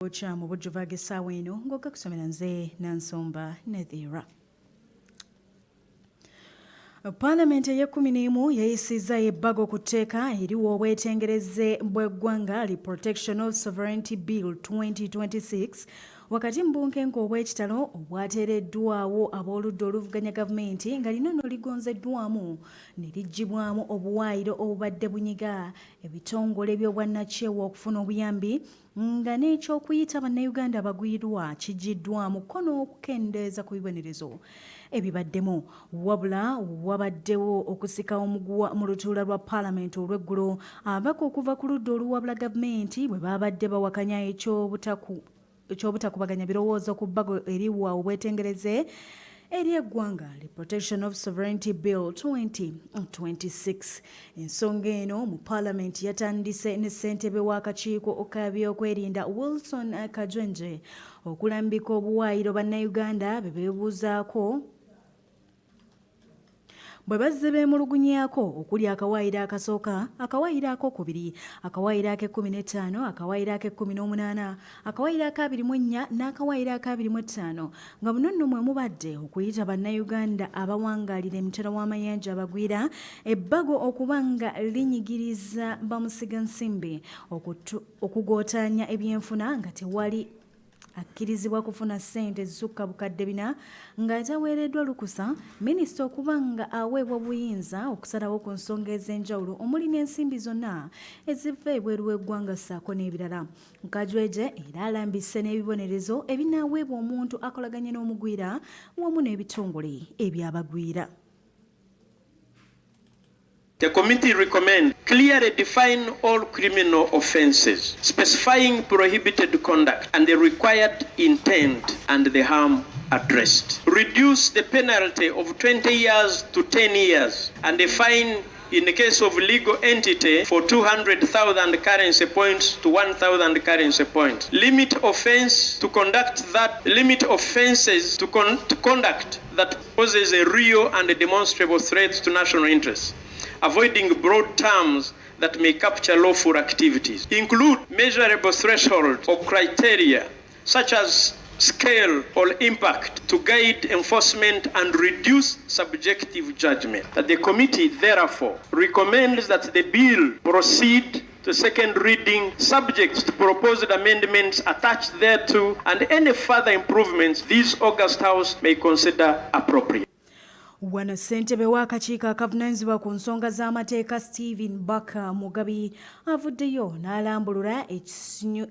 Okya mu bujjuvu ag'essaawa eno ng'ogakusomera nze Nansumba Nadhira. Paalamenti ey'ekkumi n'emu yayisizza ebbago ku tteeka eriwa obwetengereze bw'eggwanga li Protection of Sovereignty Bill 2026 wakati mu bunkenke obw'ekitalo obwateereddwawo ab'oludda oluvuganya gavumenti nga lino nno ligonzeddwamu ne liggyibwamu obuwaayiro obubadde bunyiga ebitongole by'obwannakyewa okufuna obuyambi nga n'eky'okuyita Bannayuganda abagwirwa kiggyiddwamu kko n'okukendeeza ku bibonerezo ebibaddemu. Wabula wabaddewo okusika omuguwa mu lutuula lwa Palamenti olw'eggulo ababaka okuva ku ludda oluwabula gavumenti bwe baabadde bawakanya ekyobutakubaganya birowoozo ku bbago eriwa obwetengereze eri eggwanga li Protection of Sovereignty Bill 2026. Ensonga eno mu Palamenti yatandise ne ssentebe w'akakiiko k'ebyokwerinda Wilson Kajwenje okulambika obuwaayiro Bannayuganda be beebuuzaako bwe bazze beemulugunyaako okuli akawaayiro akasooka, akawaayiro akookubiri, akawaayiro ak'ekkumi n'ettaano, akawaayiro ak'ekkumi n'omunaana, akawaayiro akaabiri mu ennya n'akawaayiro akaabiri mu ettaano nga muno nno mwe mubadde okuyita Bannayuganda abawangaalira emitala w'amayanja abagwira ebbago okuba nga linyigiriza bamusigansimbi okugootaanya ebyenfuna nga tewali akkirizibwa kufuna ssente ezisukka 4000 nga taweereddwa lukusa, minisita okuba nga aweebwa obuyinza okusalawo ku nsonga ez'enjawulo omuli n'ensimbi zonna eziva ebweru w'eggwanga ssaako n'ebirala. Kajwegye era alambise n'ebibonerezo ebinaaweebwa omuntu akolaganye n'omugwira wamu n'ebitongole eby'abagwira. The committee recommend clearly define all criminal offences, specifying prohibited conduct and the required intent and the harm addressed. Reduce the penalty of 20 years to 10 years and a fine in the case of legal entity for 200,000 currency points to 1,000 currency points. Limit offense to conduct that limit offenses to, con, to conduct that poses a real and demonstrable threat to national interests, avoiding broad terms that may capture lawful activities. Include measurable thresholds or criteria such as scale or impact to guide enforcement and reduce subjective judgment. That the committee therefore recommends that the bill proceed to second reading subject to proposed amendments attached thereto and any further improvements this August House may consider appropriate. Wano ssentebe w'akakiiko akavunaanyizibwa ku nsonga z'amateeka Stephen Baka Mugabi avuddeyo n'alambulula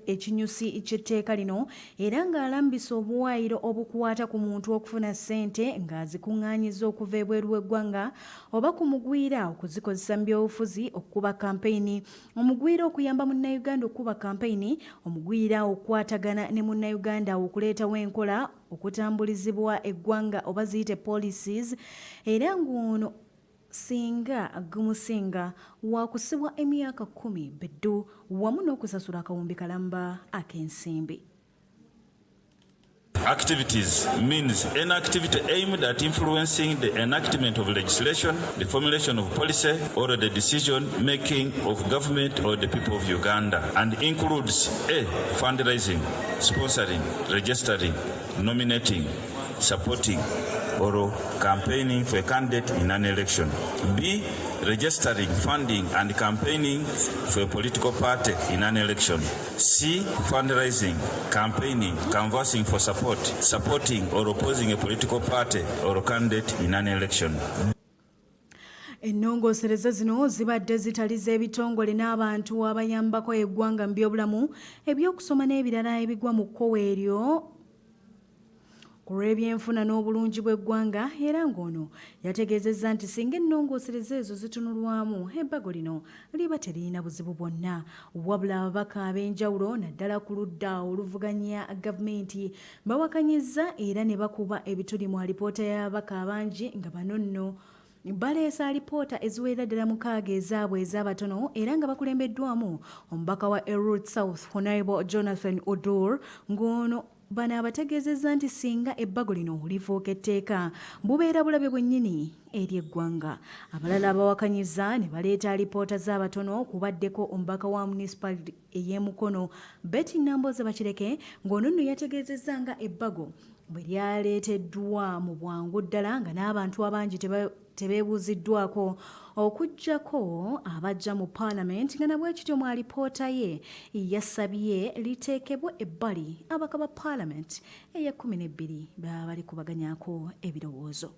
ekinyusi ky'etteeka lino era ng'alambisa obuwaayiro obukwata ku muntu okufuna ssente ng'azikuŋŋaanyiza okuva ebweru w'eggwanga oba ku mugwira okuzikozesa mu byobufuzi okukuba kampeyini, omugwira okuyamba Munnayuganda okukuba kampeyini, omugwira okukwatagana ne Munnayuganda okuleetawo enkola okutambulizibwa eggwanga oba ziyite policies era ng'ono singa gumusinga waakusibwa emyaka 10 beddu wamu n'okusasula akawumbi kalamba ak'ensimbi. Activities means any activity aimed at influencing the enactment of legislation, the formulation of policy, or the decision making of government or the people of Uganda, and includes A. Fundraising, sponsoring, registering, nominating, supporting, or campaigning for a candidate in an election. B. Registering, funding, and campaigning for a political party in an election. C. Fundraising, campaigning, canvassing for support, supporting or opposing a political party or candidate in an election. Ennongoosereza zino zibadde zitaliza ebitongole n'abantu abayambako eggwanga mu byobulamu, ebyokusoma n'ebirala ebigwa mu kkowe eryo ku lw'ebyenfuna n'obulungi bw'eggwanga era ng'ono yategeezezza nti singa ennongoosereza ezo zitunulwamu ebbago lino liba teririna buzibu bwonna. Wabula ababaka ab'enjawulo naddala ku ludda oluvuganya gavumenti bawakanyizza era ne bakuba ebituli mu alipoota y'ababaka abangi nga bano nno baleese alipoota eziwerera ddala 6 ezaabwe ez'abatono era nga bakulembeddwamu omubaka wa Erut South, Honorable Jonathan Odur, ng'ono Bano abategeezezza nti singa ebbago lino lifuuka etteeka bubeera bulabe bwennyini eri eggwanga. Abalala abawakanyiza ne baleeta alipoota z'abatono kubaddeko omubaka wa municipality ey'e Mukono Betty Nambooze Bakireke ng'ono nno yategeezezza nga ebbago bwe lyaleeteddwa mu bwangu ddala nga n'abantu abangi tebeebuuziddwako okuggyako abajja mu paalamenti nga nabwekityo mu alipoota ye yasabye liteekebwe ebbali ababaka ba paalamenti ey'ekkumi n'ebbiri baba balikubaganyako ebirowoozo.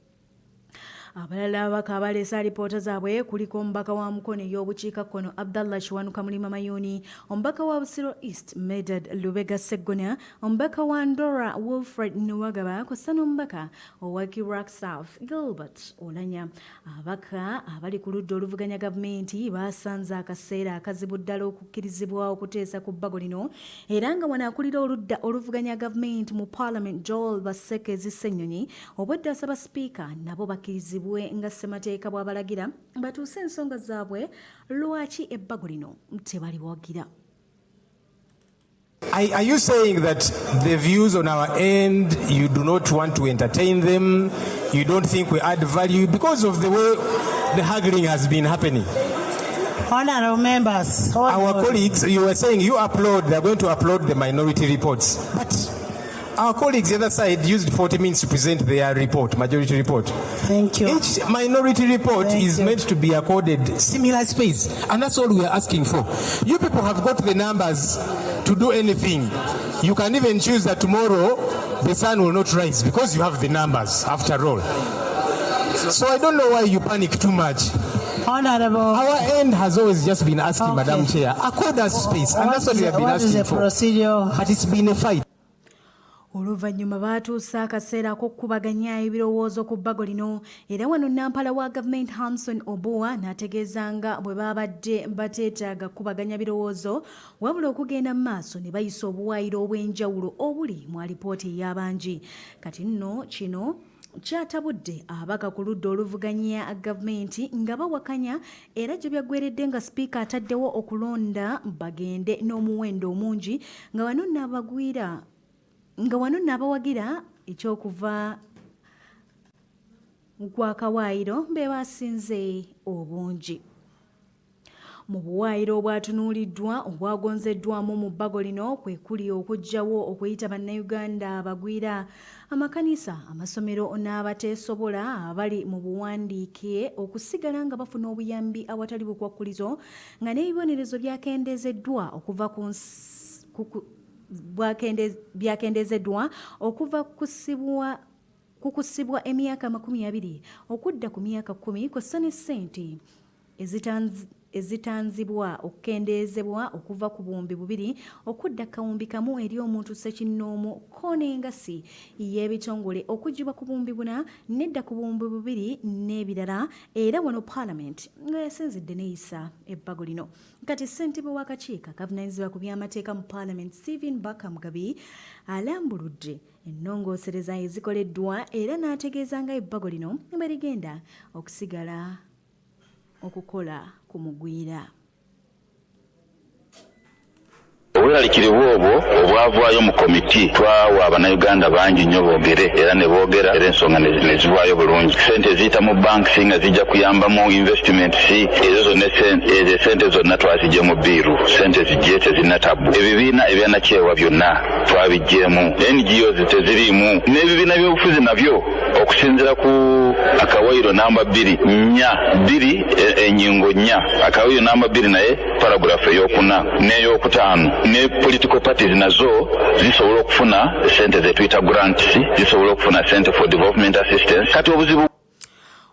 Abalala ababaka abaleese alipoota zaabwe kuliko omubaka wa Mukono ey'obukiikakkono Abdallah Kiwanuka Mulima Mayuuni, omubaka wa Busiro East Medard Lubega Sseggona, omubaka wa Ndora Wilfred Nuwagaba kw'ossa n'omubaka owa Kirak South Gilbert Olanya. Ababaka abali ku ludda oluvuganya gavumenti basanze akaseera akazibu ddala okukkirizibwa okuteesa ku bbago lino era nga wano akulira oludda oluvuganya gavumenti mu Parliament Joel Basekezi Ssenyonyi obwedda asaba sipiika nabo bakkirizibwe nga ssemateeka bw'abalagira batuuse ensonga zaabwe lwaki ebbago lino tebaliwagira. Are you saying that the views on our end, you do not want to entertain them? You don't think we add value because of the way the haggling has been happening? Honorable members, hold Our on. colleagues, you were saying you upload, they're going to upload the minority reports. But our colleagues the other side used 40 minutes to present their report, majority report. Thank you. Each minority report Thank is you. meant to be accorded similar space, and that's all we are asking for. You people have got the numbers to do anything. You can even choose that tomorrow the sun will not rise because you have the numbers after all. So I don't know why you panic too much. Honorable, Our end has always just been asking, Okay. Madam Chair, accord us space, and that's what we have been what is asking the for. procedure? But it's been a fight. Oluvannyuma baatuuse akaseera ak'okukubaganya ebirowoozo ku bbago lino era wano nampala wa gavumenti Hamson Obua n'ategeeza nga bwe babadde bateetaaga kukubaganya birowoozo wabula okugenda mu maaso ne bayisa obuwaayiro obw'enjawulo obuli mu alipoota ey'abangi. Kati nno kino kyatabudde ababaka ku ludda oluvuganya gavumenti nga bawakanya era gye byaggweredde nga sipiika ataddewo okulonda bagende n'omuwendo omungi nga wano n'abagwira nga wano n'abawagira ekyokuva gw'akawaayiro be basinze obungi. Mu buwaayiro obwatunuuliddwa obwagonzeddwamu mu bbago lino kwe kuli okuggyawo okuyita bannayuganda abagwira, amakanisa, amasomero n'abateesobola abali mu buwandiike okusigala nga bafuna obuyambi awatali bukwakkulizo nga n'ebibonerezo byakendeezeddwa okuva ku byakendeezeddwa okuva ku kusibwa emyaka 20 okudda ku myaka 10 kw'ossa ne ssente ezitanzibwa okukendeezebwa okuva ku 2000 okudda 1,000 eri omuntu ssekinnoomu ko n'engassi y'ebitongole okuggyibwa ku 4,000 nedda ku 2,000 n'ebirala era wano Parliament nga yasinzidde n'eyisa ebbago lino. Kati ssentebe w'akakiiko akavunaanyizibwa ku by'amateeka mu Parliament Stephen Baka Mugabi alambuludde ennongoosereza ezikoleddwa era n'ategeeza nga ebbago lino bwe ligenda okusigala okukola ku mugwira. Obweraliikirivu obwo obwavaayo mu komiti twawa abannayuganda bangi nnyo boogere era ne boogera era ensonga ne zivaayo bulungi. Sente ziyita mu banks nga zijja kuyamba mu investments ezo zonna, ezo esente zonna twazigye mu bill, sente zijje tezirina tabu. Ebibiina ebyanakyewa byonna twabiggyemu, NGOs teziriimu, n'ebibiina by'obufuzi nabyo okusinziira ku akawayiro namba 2 4 2 enyingo 4 akawayiro namba 2 naye paragraph eyokuna n'eyokutaano ne political parties nazo zisobola okufuna sente zetuyita grants, zisobola okufuna sente for development assistance. Kati obuzibu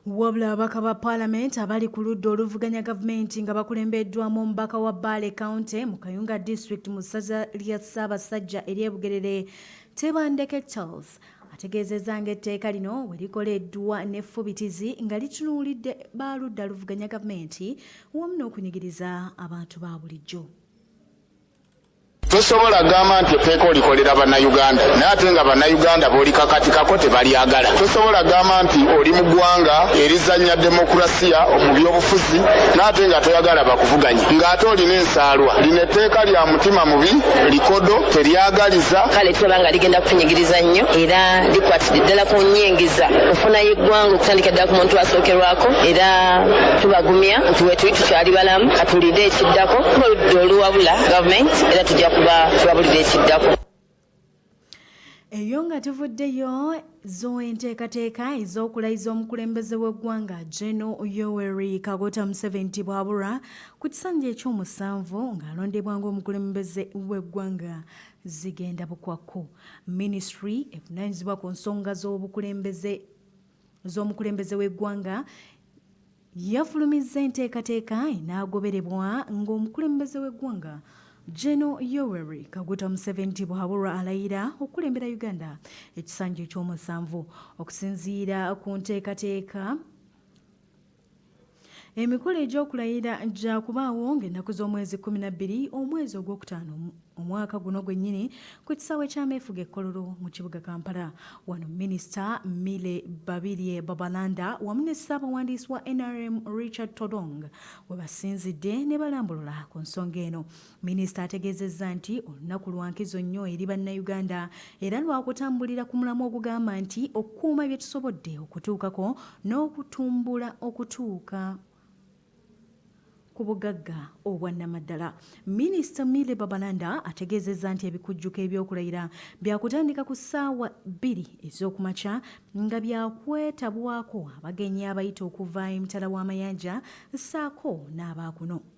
Wabula ababaka ba Paalamenti abali ku ludda oluvuganya gavumenti nga bakulembeddwamu omubaka wa Bbaale County mu Kayunga District mu ssaza lya Ssaabasajja ery'e Bugerere Tebandeke Charles ategeezezza ng'etteeka lino bwe likoleddwa n'effubitizi nga litunuulidde baludda luvuganya gavumenti wamu n'okunyigiriza abantu ba bulijjo. Tosobola gamba nti etteeka olikolera Bannayuganda, naye ate nga Bannayuganda b'olikakatikako tebalyagala. Tosobola gamba nti oli mu ggwanga erizannya demokurasiya mu byobufuzi, naye ate nga toyagala bakuvuganye, ng'ate olina ensaalwa. Lino etteeka lya mutima mubi, likodo, teryagaliza. Kale tulaba nga ligenda kutunyigiriza nnyo era likwatidde ddala ku nnyingiza nfuna y'eggwanga, okutandika ddala ku muntu asookerwako. Era tubagumya nti wetuli tukyali balamu, katulinde ekiddako. Oludda oluwabula gavumenti, era tujja kuba tubabulira ekiddako. Eyo nga tuvuddeyo, zo enteekateeka ez'okulayiza omukulembeze w'eggwanga General Yoweri Kaguta Museveni Tibuhaburwa ku kisanja ekyomusanvu ng'alondebwa ng'omukulembeze w'eggwanga zigenda bukwakku. Minisitule evunaanyizibwa ku nsonga z'obukulembeze z'omukulembeze w'eggwanga yafulumizza enteekateeka enaagoberebwa ng'omukulembeze w'eggwanga General Yoweri Kaguta Museveni Tibuhaburwa alayira okukulembera Uganda ekisanja ekyomusanvu. Okusinziira ku nteekateeka, emikolo egy'okulayira gyakubaawo ng'ennaku z'omwezi 12 omwezi ogwokutaano omwaka guno gwennyini ku kisaawe ky'ameefuga e Kololo mu kibuga Kampala. Wano Minisita Milly Babirye Babalanda wamu ne Ssaabawandiisi wa NRM Richard Todwong we basinzidde ne balambulula ku nsonga eno. Minisita ategeezezza nti olunaku lwa nkizo nnyo eri Bannayuganda era lwakutambulira ku mulamwa ogugamba nti okukuuma bye tusobodde okutuukako n'okutumbula okutuuka ku bugagga obwannamaddala. Minisita Milly Babalanda ategeezezza nti ebikujjuko ebyokulayira byakutandika ku ssaawa 2 ez'okumakya nga byakwetabwako abagenyi abayita okuva emitala w'amayanja ssaako n'abaakuno.